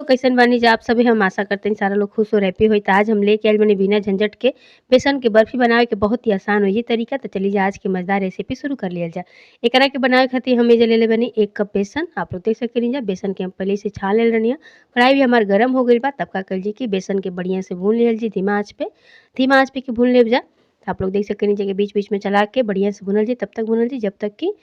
तो कैसन बानी जा आप सभी, हम आशा करते हैं सारा लोग खुश और हैप्पी होई। तो आज हम लेके आइल बानी बिना झंझट के बेसन के बर्फी बनावे के बहुत ही आसान होई तरीका। तो चलिए आज के मज़ेदार रेसिपी शुरू कर लिया जाए। एकरा के बनावे खातिर हम एजे ले बानी 1 कप बेसन। आप लोग देख सकेनी जा बेसन के हम पहले से छान लेल रहनी है। कढ़ाई भी हमार गर्म हो गई बा। तब का कर जी कि बेसन के बढ़िया से भून लिहल जी धीमा आँच पे। धीमा आँच पे के भून लेब जा। तो आप लोग देख सकेनी जा कि बीच बीच में चला के बढ़िया से भूनल जी, तब तक भूनल जी जब तक कि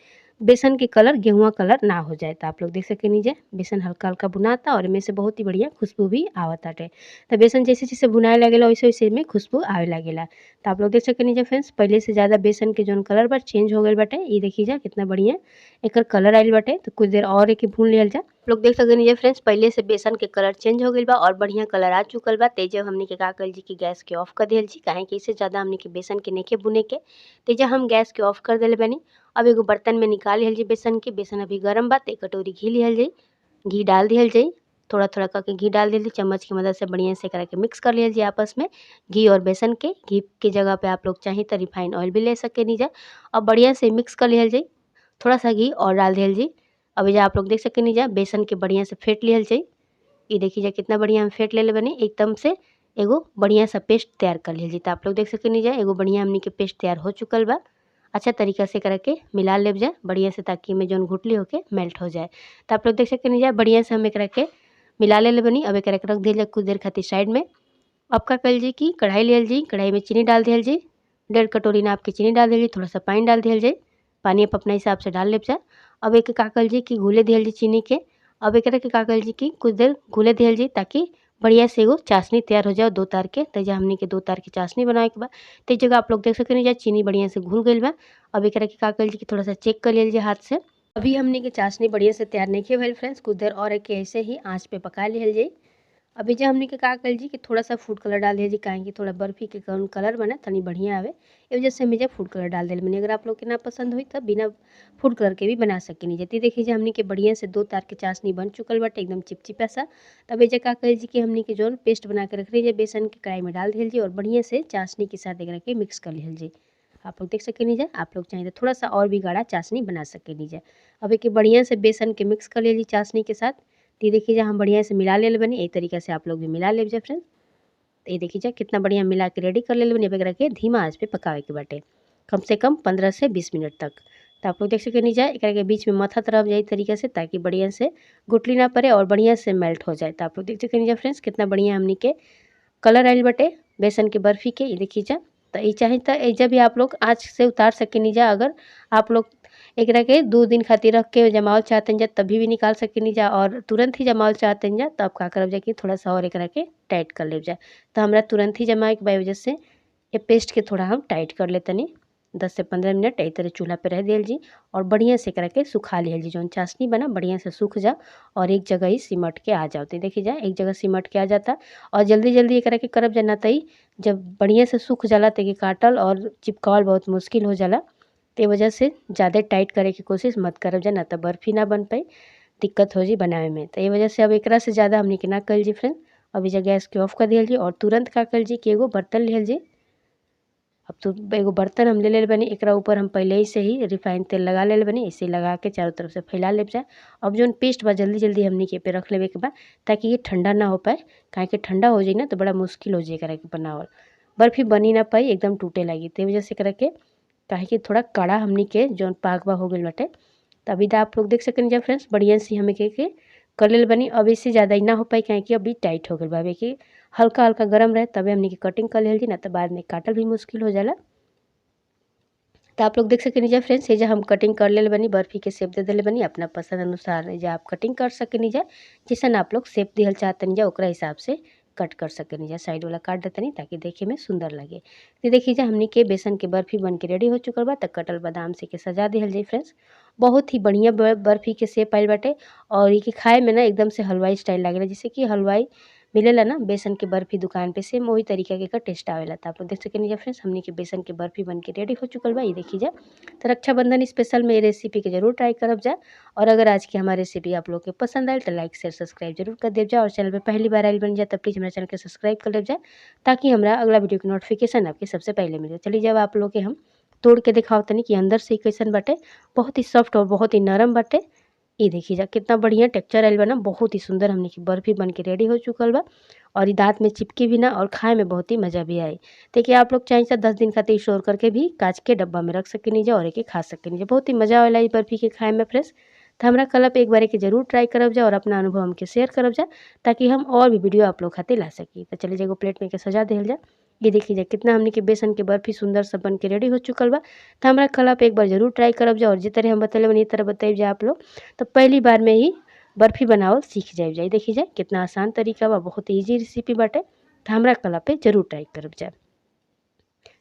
बेसन के कलर गेहुआ कलर ना हो जाए। तो आप लोग देख सकेनी जा बेसन हल्का हल्का भुनाता और इनमें से बहुत ही बढ़िया खुशबू भी आवत आटे। तो बेसन जैसे जैसे भुनाए लगेला वैसे वैसे में खुशबू आवे लगेला। तो आप लोग देख सकेनी जा फ्रेंड्स, पहले से ज़्यादा बेसन के जौन कलर बा चेंज हो गए बाटे। ये देखी जा कितना बढ़िया एकर कलर आइल बाटे। तो कुछ देर और एक भून लिहल जा। आप लोग देख सकेनी जा फ्रेंड्स, पहले से बेसन के कलर चेंज हो गइल बा और बढ़िया कलर आ चुकल बा। तेज हमनी के का कइल जी कि गैस के ऑफ कर दिहल जी, काहे कि इससे ज़्यादा हमनी के बेसन के नइखे भुने के। तेज हम गैस के ऑफ कर देले बानी। अब एगो बर्तन में निकाल लिहल जी बेसन के। बेसन अभी गरम बा। 1 कटोरी घी लिहल जाई, घी डाल दिहल जाई, थोड़ा थोड़ा करके घी डाल दिहल जाई। चम्मच की मदद से बढ़िया से एकरा के मिक्स कर लिहल जी आपस में घी और बेसन के। घी के जगह पे आप लोग चाहे तो रिफाइन ऑयल भी ले सकेनी जा। अब बढ़िया से मिक्स कर लिहल जाई, थोड़ा सा घी और डाल दिहल जी। अब जा आप लोग देख सकेनी जा बेसन के बढ़िया से फेंट लिहल जाई। ये देखिए जा कितना बढ़िया हम फेंट लेले बनी। एकदम से एगो बढ़िया सा पेस्ट तैयार कर लिहल जी। तो आप लोग देख सकेनी जा एगो बढ़िया हमनी के पेस्ट तैयार हो चुकल बा। अच्छा तरीका से करके मिला लेब जा बढ़िया से, ताकि एमे जौन घुटली होके मेल्ट हो जाए। तो आप लोग देख सकेनी जा बढ़िया से हम एकरा के मिला लेले बनी। अब एकरा के रख दिहल जा कुछ देर खातिर साइड में। अब का कइल जी कि कढ़ाई लिहल जी, कढ़ाई में चीनी डाल दिहल जी, 1.5 कटोरी नाप के चीनी डाल दिहल जी, थोड़ा सा पानी डाल दिहल जाई। पानी आप अपना हिसाब से डाल लेब जा। अब एक का कइल जी कि घुले दिहल जी चीनी के। अब एकरा के का कइल जी कि कुछ देर घुले दिहल जी ताकि बढ़िया से एगो चाशनी तैयार हो जाए 2 तार के। तो हमनी के 2 तार के चाशनी बनावे के बा। तो जगह आप लोग देख सकेनी जा चीनी बढ़िया से घुल गइल बा। अब एकरा के का कइल जी कि थोड़ा सा चेक कर लिहल जी हाथ से। अभी हमनी के चाशनी बढ़िया से तैयार नहीं भइल फ्रेंड्स, कुछ देर और एक ऐसे ही आँच पे पका लिहल जाई। अभी जब हमनी के का कइल जी कि थोड़ा सा फूड कलर डाल दिहल जी, काहे कि थोड़ा बर्फी के कौन कलर बने तनी बढ़िया आवे, ए वजह से हम एजा फूड कलर डाल देले बनी। अगर आप लोग के ना पसंद होई तो बिना फूड कलर के भी बना सकेनी जा। देखिए जी हमनी के बढ़िया से 2 तार के चाशनी बन चुकल बाटे, एकदम चिपचिपा सा। तब एजा का कइल जी कि हमनी के जौन पेस्ट बना के रख लीजिए बेसन के कढ़ाई में डाल दिहल जी और बढ़िया से चाशनी के साथ एकरा के मिक्स कर लिहल जी। आप लोग देख सकेनी जा। आप लोग चाहे तो थोड़ा सा और भी गाढ़ा चाशनी बना सकेनी जा। अब एक बढ़िया से बेसन के मिक्स कर लिहल जी चाशनी के साथ। तो ये देखिए जा हम बढ़िया से मिला लेल बनी। एक तरीका से आप लोग भी मिला लेब जा फ्रेंड्स। तो ये देखिए जा कितना बढ़िया मिला के रेडी कर लेल बनी। अब एकरा के धीमा आँच पे पकावे के बाटे कम से कम 15 से 20 मिनट तक। तो आप लोग देख सकेनी जा एकरा के बीच में मथत रह जाए तरीका से, ताकि बढ़िया से गुठली ना पड़े और बढ़िया से मेल्ट हो जाए। तो आप लोग देख सकेनी जा फ्रेंड्स कितना बढ़िया हमनी के कलर आइल बाटे बेसन के बर्फ़ी के। ये देखिए जा। तो ये चाहे तो एजा भी आप लोग आँच से उतार सकेनी जा। अगर आप लोग एकरा के 2 दिन खातिर रख के जमावल चाहतन जा तभी भी निकाल सकेनी जा, और तुरंत ही जमावल चाहतन जा तो आप का करब जा कि थोड़ा सा और एकरा के टाइट कर लेब जा। तो हमरा तुरंत ही जमाए के वजह से ये पेस्ट के थोड़ा हम टाइट कर लेतनी। 10 से 15 मिनट एही तरह चूल्हा पे रह दिहल जी और बढ़िया से एकरा के सुखा लिहल जी। जौन चाशनी बना बढ़िया से सूख जा और एक जगह ही सिमट के आ जाओ। देखिए जा एक जगह सिमट के आ जाता और जल्दी जल्दी एकरा के करब जा ना तई जब बढ़िया से सूख जाला तो के काटल और चिपकावल बहुत मुश्किल हो जाला। ते वजह से ज़्यादा टाइट करे के कोशिश मत करब जा, ना तो बर्फ़ी ना बन पाई, दिक्कत हो जी बनावे में। तो ये वजह से अब एकरा से ज़्यादा हमनी के ना कइल जी फ्रेंड। अब एजा गैस के ऑफ कर दिहल जी और तुरंत का कइल जी कि एगो बर्तन लिहल जी। अब तो एगो बर्तन हम ले लेल बनी, एकरा ऊपर हम पहले ही से ही रिफाइन तेल लगा लेल बनी। ऐसे लगा के चारों तरफ से फैला लेब जा। अब जौन पेस्ट बा जल्दी जल्दी हमनी के पे रख लेवे के बा ताकि ये ठंडा ना हो पाए, काहे कि ठंडा हो जाई ना तो बड़ा मुश्किल हो जाए एकरा के बनावल, बर्फ़ी बनी ना पाई, एकदम टूटे लगी। ते वजह से एकरा के काहे कि थोड़ा कड़ा हमनी के जौन पाक बा हो गइल बाटे। तो अभी तो आप लोग देख सकेनी जा फ्रेंड्स बढ़िया से हमें के कर लेल बनी। अब इससे ज़्यादा ना हो पाई काहे कि अभी टाइट हो गइल बा। अभी कि हल्का हल्का गर्म रहे तबे हमनी के कटिंग कर लेल जी, ना तो बाद में काटल भी मुश्किल हो जाला। तो आप लोग देख सकेनी जा फ्रेंड्स एजा हम कटिंग कर लेल बनी, बर्फ़ी के शेप दे देले बनी। अपना पसंद अनुसार एजा आप कटिंग कर सकेनी जा, जैसन आप लोग शेप दिहल चाहतनी जा ओकरा हिसाब से कट कर सकेनी जा। साइड वाला काट देतनी ताकि देखे में सुंदर लगे। तो देखिए जा हमनी के बेसन के बर्फ़ी बन के रेडी हो चुकल बा। तो कटल बादाम से के सजा दिहल जाई फ्रेंड्स। बहुत ही बढ़िया बर्फ़ी के शेप आइल बाटे और ये खाए में ना एकदम से हलवाई स्टाइल लागेला, जैसे कि हलवाई मिलेला ना बेसन के बर्फ़ी दुकान पे, सेम वही तरीका के टेस्ट आवेला। तो आप लोग देख सकेनी जा फ्रेंड्स हमनी के बेसन के बर्फ़ी बन के रेडी हो चुकल बा। ये देखिए जा। तो रक्षाबंधन स्पेशल में ये रेसिपी के जरूर ट्राई करब जा। और अगर आज की हमारी रेसिपी आप लोग के पसंद आए तो लाइक शेयर सब्सक्राइब जरूर कर देव जा। और चैनल पर पहली बार आयल बन जा तो प्लीज़ हमारे चैनल के सब्सक्राइब कर लेब जा ताकि हमारा अगला वीडियो की नोटिफिकेशन आपके सबसे पहले मिले। चलिए जब आप लोग के हम तोड़ के दिखाओ तनी कि अंदर से कैसन बाटे, बहुत ही सॉफ्ट और बहुत ही नरम बाटे। ये देखिए जा कितना बढ़िया टेक्सचर आयल बा ना, बहुत ही सुंदर हमनी के बर्फ़ी बन के रेडी हो चुकल बा और ई दांत में चिपकी भी ना और खाए में बहुत ही मज़ा भी आई। देखिए आप लोग चाहे 10 दिन खातिर स्टोर करके भी कांच के डब्बा में रख सकेनी जा और एके खा सकेनी जा। बहुत ही मज़ा आवेला ई बर्फ़ी के खाए में फ्रेंड्स। तो हमरा कल आप एक बार एके जरूर ट्राई करब जा और अपना अनुभव हमके शेयर करब जा ताकि हम और भी वीडियो आप लोग खातिर ला सकी। तो चलिए एगो प्लेट में के सजा देहल जा। ये देखिए जा कितना हमनी के बेसन के बर्फ़ी सुंदर सब बन के रेडी हो चुकल बा। तो हमरा कल आप एक बार जरूर ट्राई करब जा और जिस तरह हम बतैले बानी तरह बताइब जा आप लोग तो पहली बार में ही बर्फ़ी बनावल सीख जाइब जा। देखिए जा कितना आसान तरीका बा, बहुत ईजी रेसिपी बाटे। तो हमरा कल पे जरूर ट्राई करब जा।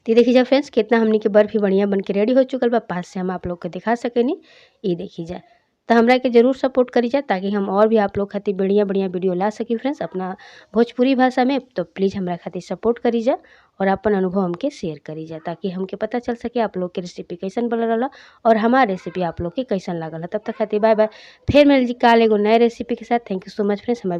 तो देखिए जा फ्रेंड्स कितना हमनी के बर्फ़ी बढ़िया बन के रेडी हो चुकल बा। पास से हम आप लोग के दिखा सकेनी। ये देखिए जा तो हमरा के जरूर सपोर्ट करी जा ताकि हम और भी आप लोग खातिर बढ़िया बढ़िया वीडियो ला सकी फ्रेंड्स अपना भोजपुरी भाषा में। तो प्लीज़ हमरा खातिर सपोर्ट करी जा और अपन अनुभव हमके शेयर करी जा ताकि हमके पता चल सके आप लोग के रेसिपी कैसन बनल रहा और हमार रेसिपी आप लोग के कैसन लागल। तब तक खातिर बाय बाय, फिर मिल जी काल एगो नया रेसिपी के साथ। Thank you so much friends.